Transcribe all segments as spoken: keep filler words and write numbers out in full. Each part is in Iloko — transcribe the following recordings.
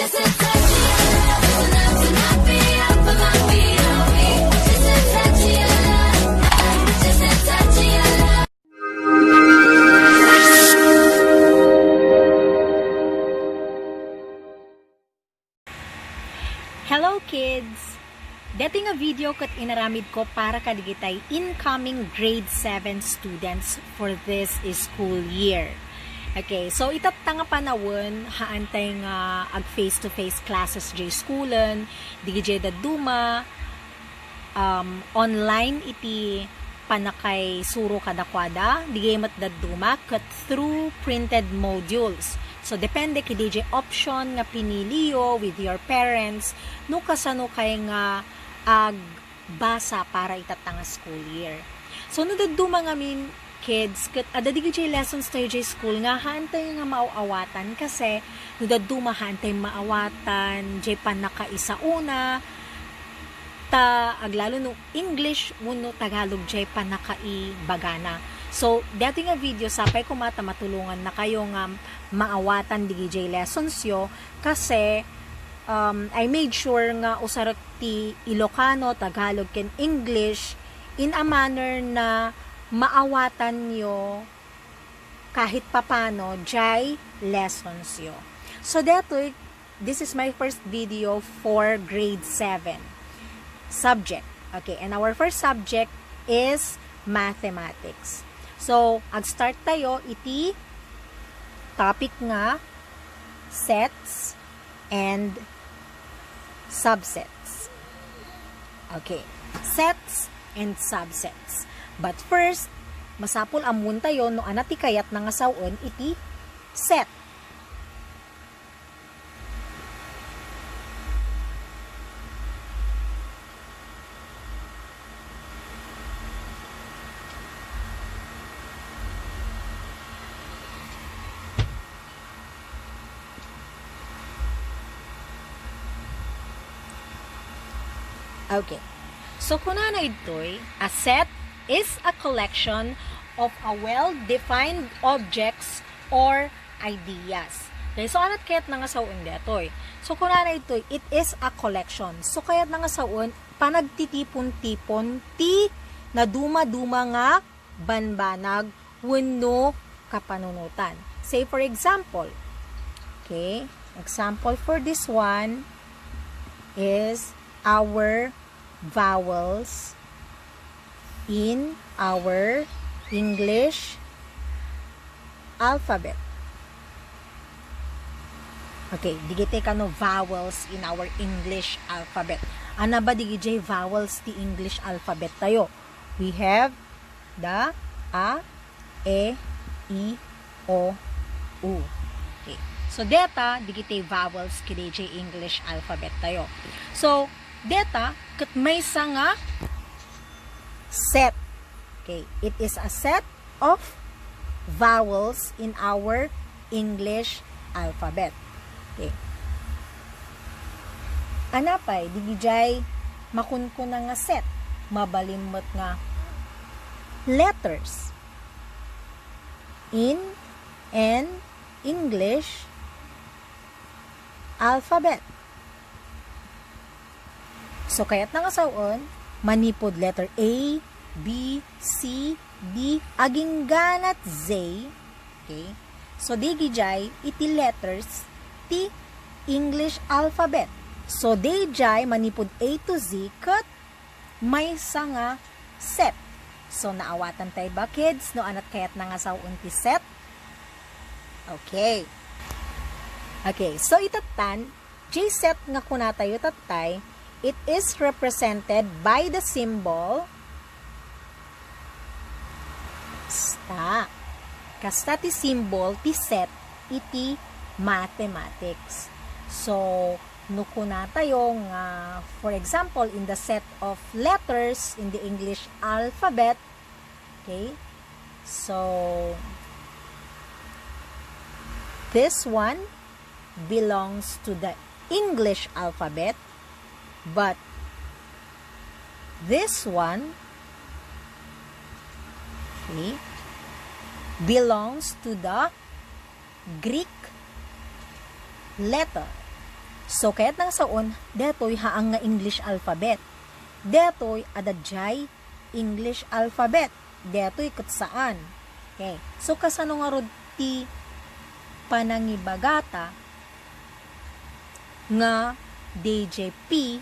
Hello, kids! Deti nga video ket inaramid ko para kadigitay incoming grade seven students for this school year. Okay, so itatta nga panawen, haantay nga ag face-to-face classes jay schoolen, digi jay dadduma, um, online iti pannakaisuro kadakuada, digi met dadduma ket through printed modules. So, depende kidi jay option nga piniliyo with your parents no kasano kay nga agbasa para itatta nga school year. So, no dadduma ngamin, kids, ket adda digi jay lessons tayo jay school nga haantay nga maaw-awatan kasi no dadduma haantay maawatan jay pannakaisaona, ta aglalo no English wenno Tagalog jay pannakaibagana. So, daytoy nga video, sapay koma ta matulongannakayo nga maawatan digi jay lessonsyo kasi, um, I made sure nga usarek ti Ilocano, Tagalog, ken English in a manner na maawatanyo kahit papano jay lessonsyo. So, daytoy, this is my first video for grade seven subject. Okay, and our first subject is mathematics. So, ag-start tayo iti topic nga sets and subsets. Okay, sets and subsets. But first, masapul ammoentayo no ania ti kayatna nga sawen iti set. Okay. So, kunana ditoy, a set is a collection of a well-defined objects or ideas. Okay, so ania ti kayatna nga sawen daytoy? So, kunana ditoy, it is a collection. So, kayatna nga sawen, panagtitipon-tipon ti nadumaduma nga banbanag wenno kapanunotan. Say, for example, okay, example for this one is our vowels in our English alphabet. Okay, digiti kano vowels in our English alphabet. Ania ba digiti vowels ti English alphabet tayo? We have the a, e, i, o, u. Okay. So, deta, digiti vowels kidi jay English alphabet tayo. So, deta, ket maysa nga set. Okay. It is a set of vowels in our English alphabet. Okay. Ania pay, digiti makunkuna nga set, mabalin met nga letters in an English alphabet. So, kayatna nga sawen, manipud letter A, B, C, D, agingga Z. Okay? So, digiti iti letters ti English alphabet. So, digiti manipud A to Z ket maysa nga set. So, naawatan tayo ba, kids, no ania ti kayatna nga sawen ti set? Okay. Okay, so itattan, jay set nga kunatayo tattay, it is represented by the symbol sta. Kasta ti symbol ti set iti mathematics. So, no kunatayo nga, for example, in the set of letters in the English alphabet, okay? So, this one belongs to the English alphabet, but this one, okay, belongs to the Greek letter. So, kayatna nga saon, detoy haan nga English alphabet. Detoy adda diay English alphabet. Detoy ket saan. Okay. So, kasano ngarud ti panangibagata nga D J P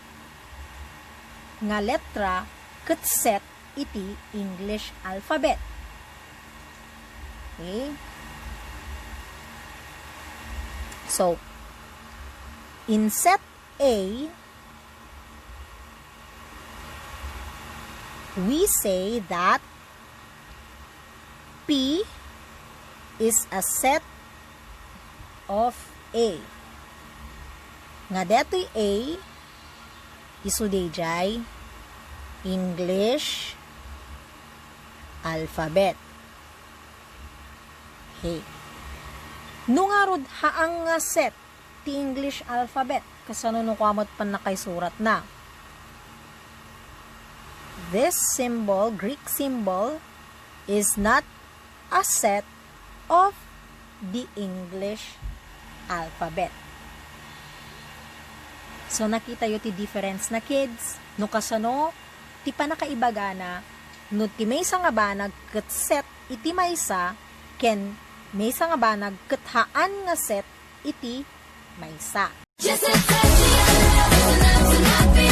nga letra ket set iti English alphabet? Okay. So, in set A, we say that P is a set of A. Nga detoy A, isu daydiay English alphabet. Okay. No ngarud haan nga set ti English alphabet, kasano no kua met pannakaisuratna? This symbol, Greek symbol, is not a set of the English alphabet. So, nakitayo ti difference na, kids? No kasano ti panakaibagana no ti maysa nga banag ket set iti maysa ken maysa nga banag ket haan nga set iti maysa. Just a touch of your love, it's enough to not be